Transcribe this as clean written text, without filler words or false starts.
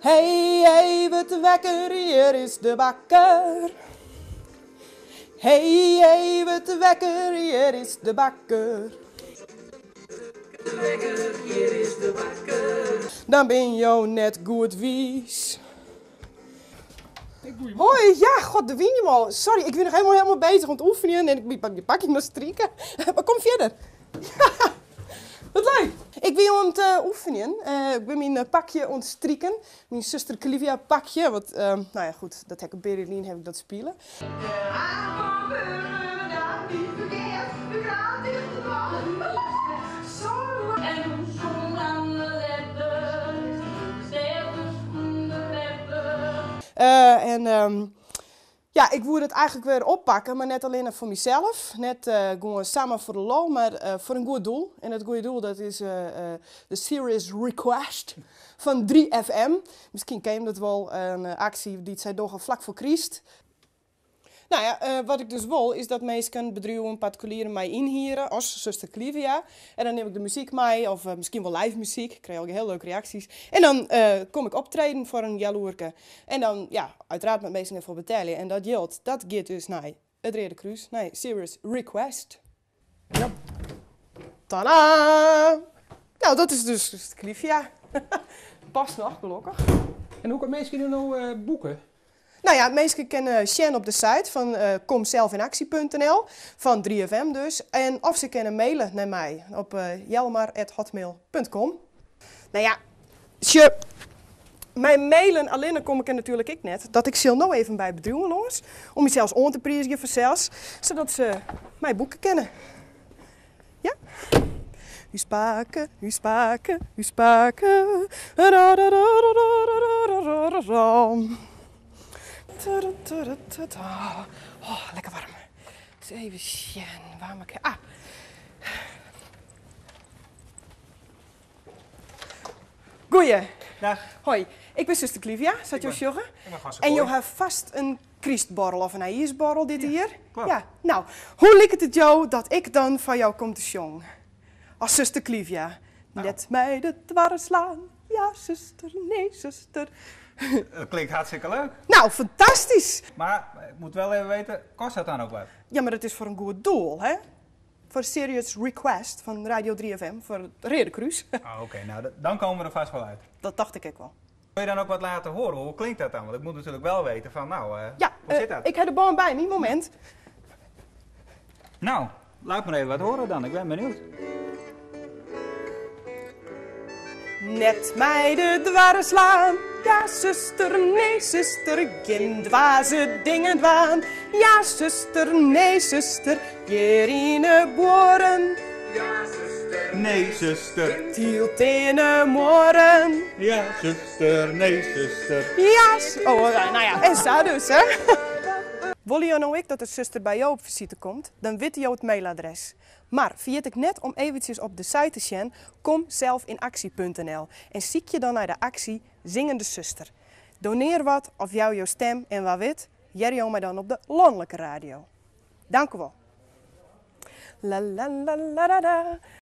Hey, hey, wurd wekker, hjir is de bakker. Hey, hey, wurd wekker, hjir is de bakker. Dan bin jo net goed wiis. Hoi, ja, god, de wyn al. Sorry, ik bin noch helemaal, helemaal bezig om te oefenen en ik ben pak ik nog striken. Maar kom verder. Wat leuk. Ik bin oan it oefenjen. Ik bin myn pakje oan it striken. Myn zuster Clivia pakje. Want, nou ja, goed, dat heb ik een periode heb ik dat spelen. En ja, ik woe dat eigentlik wer oppakke, mar net allinne foar mysels, net gewoan samar foar de lol, mar foar in goed doel. En dat goede doel dat is de Serious Request fan 3FM. Miskien ken je dat wol, in aksje dy't sy dogge flak foar kryst. Nou ja, wat ik dus wol is dat minsken, bedriuwen, partikulieren my ynhiere as Zuster Clivia. En dan nim ik de muzyk mei, of miskien wol live muzyk. Ik krij al hiel leuke reaksjes. En dan kom ik optreden foar in healoerke. En dan, ja, uiteraard moatte minsken derfoar betelje. En dat jild, dat giet dus nei it Reade Krús, nei Serious Request. Ja. Tada! Nou, dat is dus Zuster Clivia. Past noch, gelokkich. En hoe kinne minsken no boeke? Nou ja, minsken kinne sjen op de site fan komzelfinactie.nl, fan 3FM dus. En of se kinne maile nei my op jelmar@hotmail.com. Nou ja, sjoch, mei mailen allinne kom ik der natuerlik ek net. Dat ik sil no even by bedriuwen lâns, om mysels oan te priizgjen fansels, sadat se my boeke kinne. Ja? Ús pake, ús pake, ús pake. Oh, lekker warm. Ris even sjen, waar ik... Ah. Goeie. Dag. Hoi, ik bin Suster Clivia, sa't jo sjogge. En jo ha fast in krystborrel of in nijjiersborrel dit jier. Kloppet. Ja. Nou, hoe liket it jo dat ik dan foar jo kom te sjongen? As Suster Clivia. Nou. Net mei de twarre slaan. Ja, suster, nee, suster. Dat klinkt hartstikke leuk. Nou, fantastysk. Mar ik moat wol even witte, kostet dat dan ek wat? Ja, mar it is foar in goed doel, hè? Foar Serious Request fan Radio 3FM, foar it Reade Krús. Ah, oké, nou, dan komme we der fêst wol út. Dat tocht ik ek wol. Kun je dan ook wat laten horen? Hoe klinkt dat dan? Want ik moet natuurlijk wel weten van, nou, Ja, hoe zit dat? ik ha de bân by my, momint. Nou, laat mar even wat horen dan. Ik ben benieuwd. Net mei de doarren slaan, ja suster, nee suster, gjin dwaze dingen dwaan. Ja suster, nee suster, hjir yn 'e buorren. Ja suster, nee suster. Tylt yn 'e muorren. Ja suster, nee suster. Ja, oh, nou ja, en sa dus, hè. Wolle jo no ek dat de suster by jo op fisite komt, dan witte jo it mailadres. Mar ferjit ek net om eventsjes op de site te sjen komzelfinactie.nl en sykje dan nei de aksje Zingende Zuster. Donear wat of jou jo stem en wa wit, hearre jo my dan op de lanlike radio. Dankewol. La la la la da da.